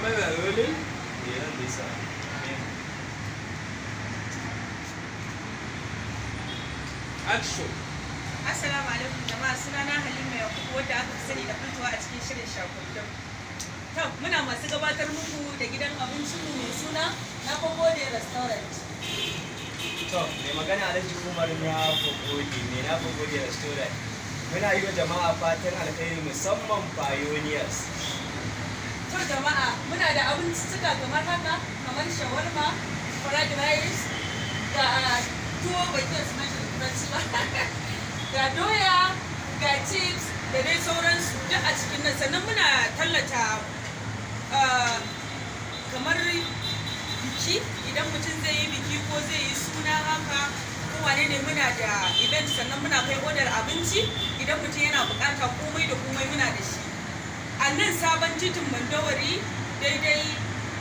Camera rolling? Yeah, Lisa. Action. Assalamu alaikum jama'a, sunana Halima Yakubu, wadda aka fi sani da fitowa a cikin shirin Shakundum. To, muna masu gabatar muku da gidan abincinmu mai suna Na Gode Restaurant. To, mai magana Alhaji Umar na Fogodi, mai Na Fogodi Restaurant. Muna yi wa jama'a fatan alkhairi, musamman pioneers. To jama'a, muna da abinciccika kamar haka, kamar shawarma, fried rice, ga tuwo, bai iya sunan shi da Turanci ba. Ga doya, ga chips da dai sauransu duk a cikin nan. Sannan muna tallata kamar biki, idan mutum zai yi biki ko zai yi suna haka ko wane ne, muna da event. Sannan muna kai odar abinci idan mutum yana bukata. Komai da komai muna da shi a nan sabon titin Mandawari, daidai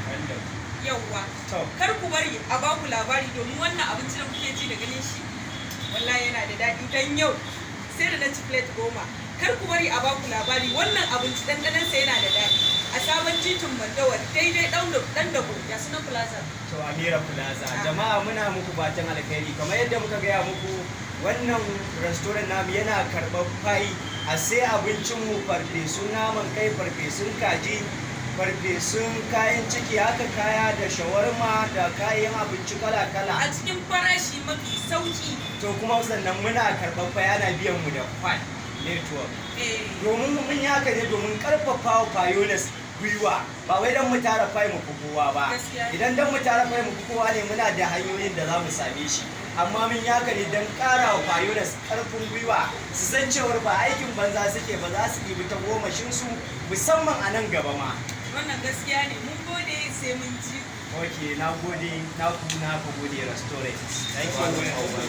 Wanda. Yawwa. To, kar ku bari a baku labari, domin wannan abinci da kuke ji da ganin shi, wallahi yana da daɗi, dan yau sai da na ci plate 10. Kar ku bari a baku labari, wannan abinci ɗanɗanonsa yana da daɗi. A sabon titin Mandawari, daidai ɗan dago, ya sunan plaza? To, Amira Plaza. Jama'a, muna muku fatan alkhairi. Kamar yadda muka gaya muku, wannan restaurant namu yana karɓar Pi a sai abincinmu, farfesun naman kai, farfesun kaji, farfesun kayan ciki haka, kaya da shawarma da kayan abinci kala-kala. A cikin farashi mafi sauki. To, kuma sannan muna karɓar Pi, ana biyan mu da Pi Network. Domin mun yi haka ne domin karfafa wa pioneers gwiwa, ba wai don mu tara Pi mu fi kowa ba. Gaskiya. Idan don mu tara Pi mu fi kowa ne, muna da hanyoyin da za mu same shi, amma mun yi haka ne don ƙara wa pioneers karfin gwiwa, su san cewar ba aikin banza suke ba, za su ɗibi ta gomashin su, musamman a nan gaba ma. Wannan gaskiya ne. Mun gode, sai mun ji. Ok, na gode, na ku Na gode Restaurant. Thank you.